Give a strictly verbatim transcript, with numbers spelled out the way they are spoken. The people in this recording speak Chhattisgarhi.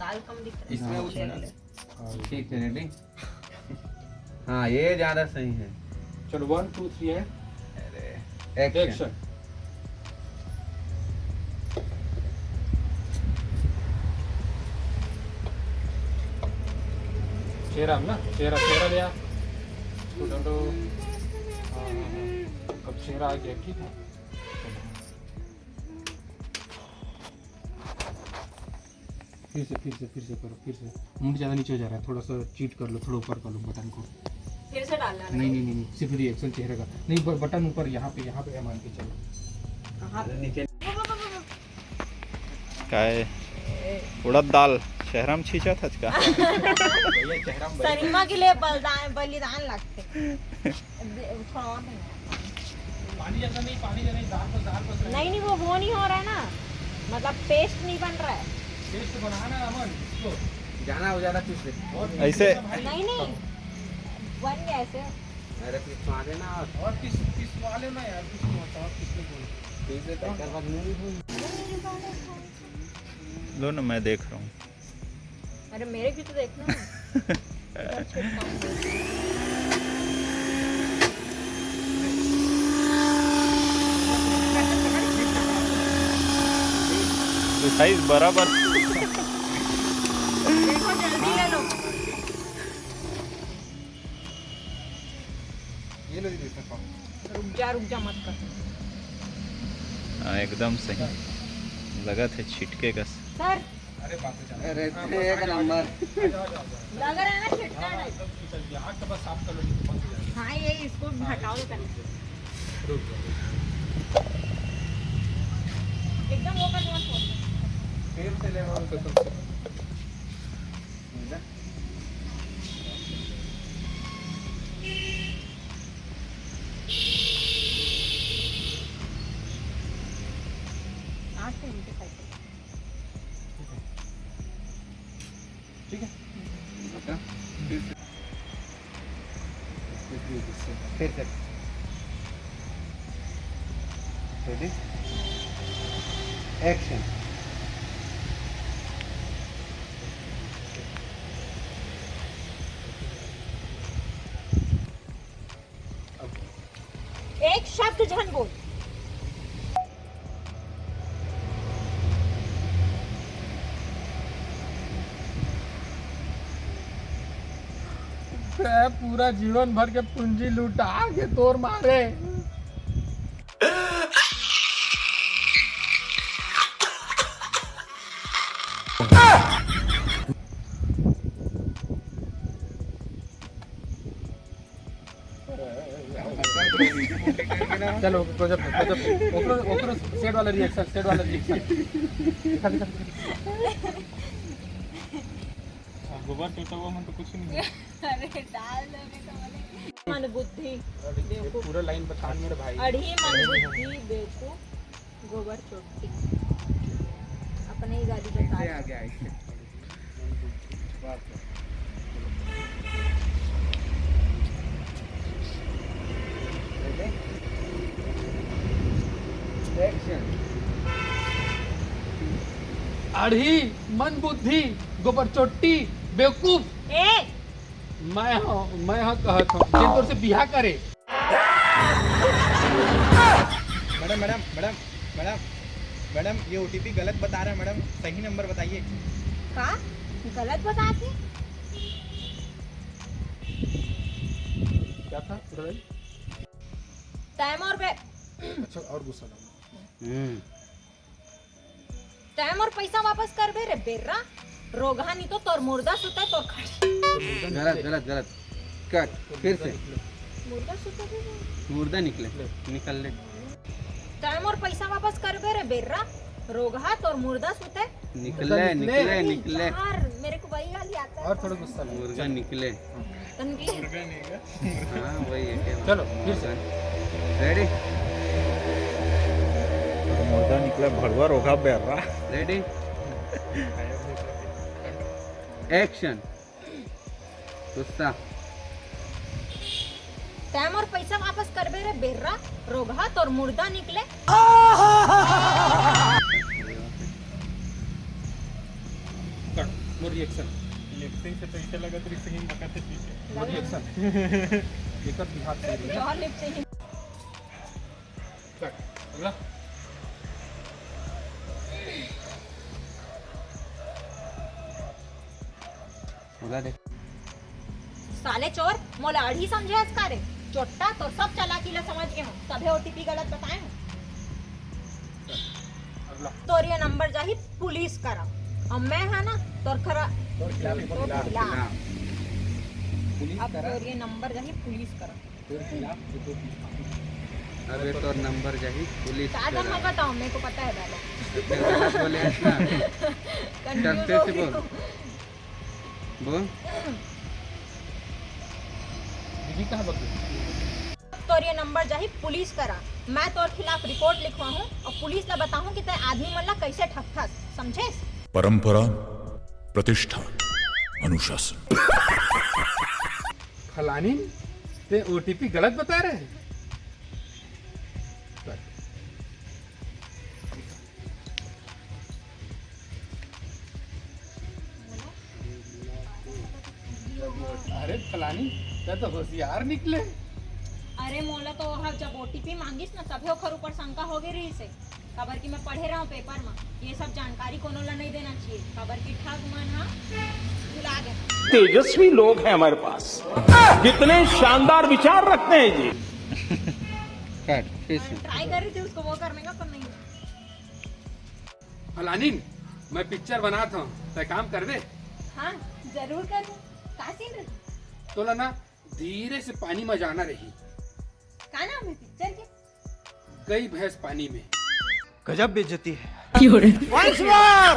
बाल कम दिख रहे हैं। इसमें उस ठीक है, रेडी। हाँ, ये ज्यादा सही है। चलो, वन, टू, थ्री एंड अरे, एक्शन। एक्शन। चेहरा ना, चेहरा, चेहरा ले आ। तो डंडो। हाँ, हाँ, हाँ। अब चेहरा आ गया, ठीक है। फिर से, फिर से, फिर से करो, फिर से। मुंड ज्यादा नीचे हो जा रहा है, थोड़ा सा चीट कर लो, थोड़ा ऊपर कर लो बटन को। फिर से डालना है नहीं, नहीं, नहीं, नहीं, सिर्फ रिएक्शन चेहरे का। नहीं, ब-, बटन ऊपर, यहाँ पे, यहाँ पे है, मान के चलो। कहाँ पे? नीचे। काय? उड़द दाल चेहरा में छींचा था का? भैया, चेहरा में सनिमा के लिए बलिदान, बलिदान लगते। दे-, थोड़ा और नहीं है। पानी जैसा नहीं, पानी जैसा नहीं, दाल बस, दाल बस रहे। नहीं, नहीं, वो, वो नहीं हो रहा है ना, मतलब पेस्ट नहीं बन रहा है। पेस्ट बनाना है अमन, इसको। जाना हो जाना पीस ले। और ऐसे। नहीं, नहीं, बन गया ऐसे। अरे पीस मार देना और। और पीस, पीस मार लेना यार, पीस मार, और पीस ले बोल। पीस ले तो। एक बार नहीं हुई। लो ना, मैं देख रहा हूँ। अरे मेरे भी तो देखना। तो साइज बराबर। देखो, जल्दी ले लो। ये लो दीदी, इसमें खाओ। रुक जा, रुक जा, मत कर। हाँ, एकदम सही। लगत है छिटके का। सर, अरे बाप रे, अरे, हाँ, बस एक आ जाओ, नंबर। आ जाओ, आ जाओ, आ जाओ। लग रहा है ना छिटका है। हाँ, एकदम छिटक गया। आग तो बस साफ कर लो, नहीं तो बंद हो जाएगा। हाँ, ये इसको हाँ, हटाओ, ये कर। रुक जाओ। एकदम वो कर, मत छोड़। पेड़ से ले आओ। आज तो उनके साइड पे। ठीक है। अच्छा, फिर से। फिर से। रेडी? एक्शन। एक शब्द झन बोल। पूरा जीवन भर के पूंजी लुटा के तोर मारे। चलो, क्लोजअप, क्लोजअप। ओकरो, ओकरो सेट वाला रिएक्शन, सेट वाला रिएक्शन। दिखा, दिखा, दिखा। गोबर चोटा हुआ मन तो कुछ नहीं है। अरे, डाल दो, मैं तो बोले। मन बुद्धि, ये बेवकूफ। पूरा लाइन बता मेरे भाई। अढ़ी मन बुद्धि, बेवकूफ, गोबर चोटी। अपने ही गाली बता। आ गया। अढ़ी, मन बुद्धि, गोबर चोट्टी, बेवकूफ। ए! मैं ह, मैं ह कहत हूँ, जेन तोर से बिहा करे। Madam, madam, madam, madam, madam, ये ओटीपी गलत बता रहा है मैडम, सही नंबर बताइए। का? गलत बता के? क्या था? पूरा नहीं? टाइम और बे- अच्छा, और गुस्सा ना। हम्म। टाइम और पैसा वापस करबे रे बेर्रा, रोगहा नी तो तोर मुर्दा सुते तोर खड़ी। गलत, गलत, गलत। कट, फिर से। मुर्दा सुते भी नहीं। मुर्दा निकले, निकल ले। टाइम और पैसा वापस करबे रे बेर्रा, रोगहा तोर मुर्दा सुते। निकले, निकले, निकले। यार, मेरे को वही गाली आता है। और थोड़ा गुस्सा लगे। मुर्गा निकले। तो निकले। हाँ, वही है, क्या चलो, फिर से। रेडी? मुर्गा निकला, भड़वा रोगा बेर्रा। रेडी? एक्शन। गुस्सा। टाइम और पैसा वापस करबे रे बेर्रा, रोगहा तोर मुर्दा निकले। रिएक्शन। लिप सिंक से तो ऐसे लगत रही सिंगिंग बकत है पीछे। रिएक्शन। एक भी हाथ से रही है। और लिप सिंक। कट। अगला। बोला दे। साले चोर, मोला अड़ी समझे हस का रे? चोट्टा, तोर सब चालाकी ला समझ गे हूँ, तभे ओटीपी गलत बताए हूँ। अगला। तोर ये नंबर जाही पुलिस करा, अब मैं हा ना तोर खरा तोर खिलाफ तोर रिपोर्ट खिलाफ। पुलिस अब करा। तोर ये नंबर जाही पुलिस करा। तोर खिलाफ रिपोर्ट लिखा। अबे तोर नंबर जाही पुलिस करा। मैं बताऊँ, मेरे को पता है पहले। बोले ना। कंफ्यूज डरते हो से बोल। बोल। दीदी कहाँ बदली? तोर ये नंबर जाही पुलिस करा, मैं तोर खिलाफ रिपोर्ट लिखवा हूँ और पुलिस ला बताहूँ कि तै आदमी मन ला कैसे ठगथस, समझेस? परंपरा, प्रतिष्ठा, अनुशासन। फलानी, ते ओटीपी गलत बता रहे हैं। अरे फलानी, तै तो होशियार निकले। अरे मोला तो ओहा जब ओटीपी मांगिस ना, तभे ओखर ऊपर शंका हो गई रही से, काबर कि मैं पढ़े रहूं पेपर में, ये सब जानकारी कोनो ला नहीं देना चाहिए, काबर कि ठग मन हा भुला गए। तेजस्वी लोग हैं हमारे पास, कितने शानदार विचार रखते हैं जी। कट, फिर से। ट्राई कर रही थी उसको वो करने का, पर नहीं। फलानिन, मैं पिक्चर बनात हूँ, तै काम करबे? हाँ, जरूर करूँ। का सीन रही? तोला ना धीरे से पानी में जाना रही। का नाम है पिक्चर के? गई भैंस पानी में। गजब बेइज्जती है। Once more!